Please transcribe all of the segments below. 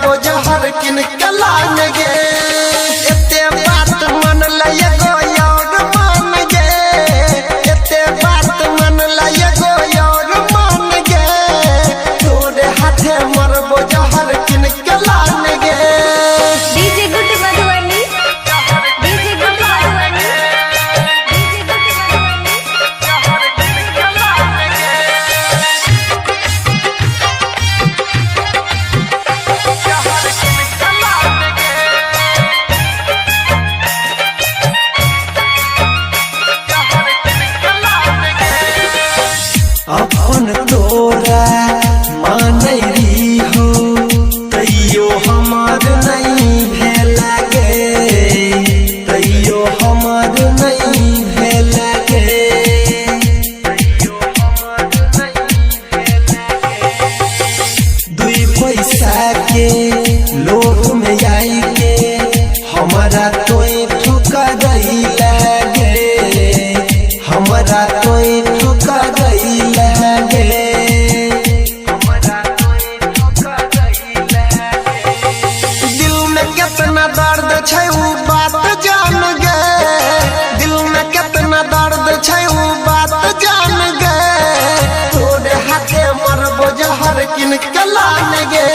मरबो जहर किन के लान गे। एते बात मन एगो और मान गे, एते बात मन एगो और मान गे, तोरे हाथे मरबो जहर किन के लान गे। DJ good Madhubani, DJ good Madhubani, DJ good Madhubani. अपन तोरा मानैरी हो तैयो हमर नहीं भेल गे, तैयो हमर नहीं भेल गे। दुई पैसा के लोभ में आई के हमारा तोय ठुकरई लगे, हमारा तोय ठुकरई लगे। दिल में कितना दर्द छै उ बात जान गे, दिल में कितना दर्द छै उ बात जान गे, तोरे हाथे मरबो जहर किन के लान गे।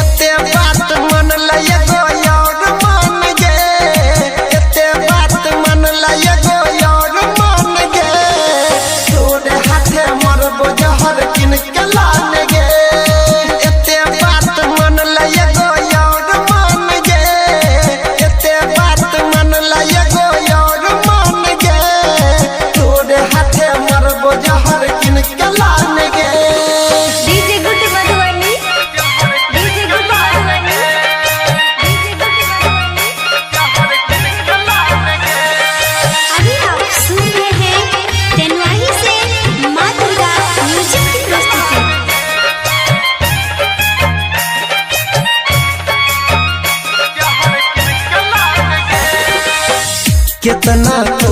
एते बात मन एगो और मान गे, एते बात मन एगो और मान गे, तोरे हाथे मरबो जहर किन के लान गे। एते बात मन एगो और मान गे, एते बात मन एगो और मान गे, तोरे हाथे मरबो जहर किन के लान गे। DJ good Madhubani, DJ good Madhubani, DJ good Madhubani. अभी आप सुन रहे हैं तेनवाही से माँ दुर्गा म्यूजिक की प्रस्तुति। कितना तो